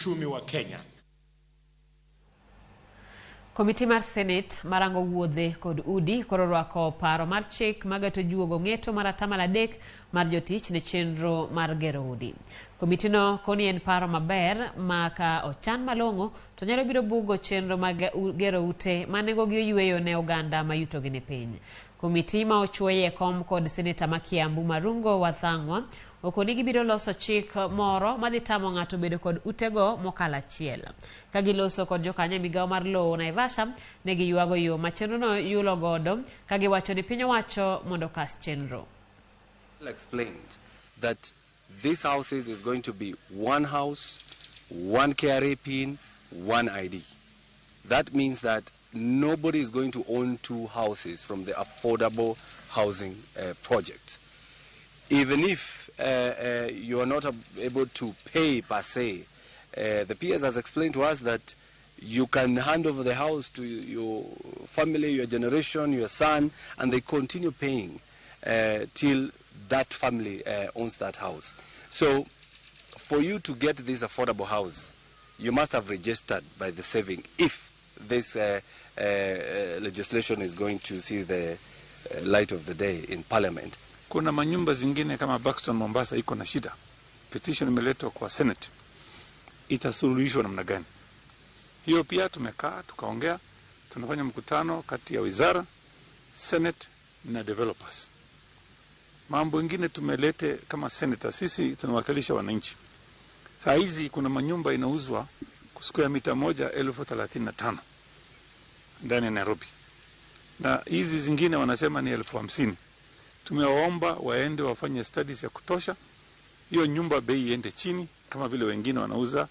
Uchumi wa Kenya. Komiti mar Senate marango wuodhe kod udi koro orwako paro mar chik mageto juogo ng'eto mar 3% mar jotich ne chenro mar gero udi. Komitino koni en paro maber ma ka ochan malong'o to nyalo biro bugo chenro mag gero ute ma nengogi oyweyo ne oganda ma yutogi ni piny. Komiti ma ochuoye e kom kod seneta ma Kiambu Marungo Wathang'wa okoni gibiro loso chik moro madhi tamo ng'ato bedo kod utego mokalo achiel. Ka giloso kod jokanyo e migawo mar lowo Naivasha, ne giywago yo ma chenrono yulo godo ka giwacho ni piny owacho mondo okas chenro. Explained that this houses is going to be one house, one KRA pin, one ID. That means that nobody is going to own two houses from the affordable housing project. Even if you are not able to pay per se, the PS has explained to us that you can hand over the house to your family, your generation, your son, and they continue paying till that family owns that house. So for you to get this affordable house, you must have registered by the saving if this legislation is going to see the light of the day in parliament. Kuna manyumba zingine kama Buxton Mombasa iko na shida. Petition imeletwa kwa Senate, itasuluhishwa namna gani? Hiyo pia tumekaa tukaongea, tunafanya mkutano kati ya wizara, Senate na developers. Mambo ingine tumelete kama senator, sisi tunawakilisha wananchi. Saa hizi kuna manyumba inauzwa square mita moja 35,000 ndani ya Nairobi, na hizi zingine wanasema ni 50,000. Tumewaomba waende wafanye studies ya kutosha, hiyo nyumba bei iende chini kama vile wengine wanauza.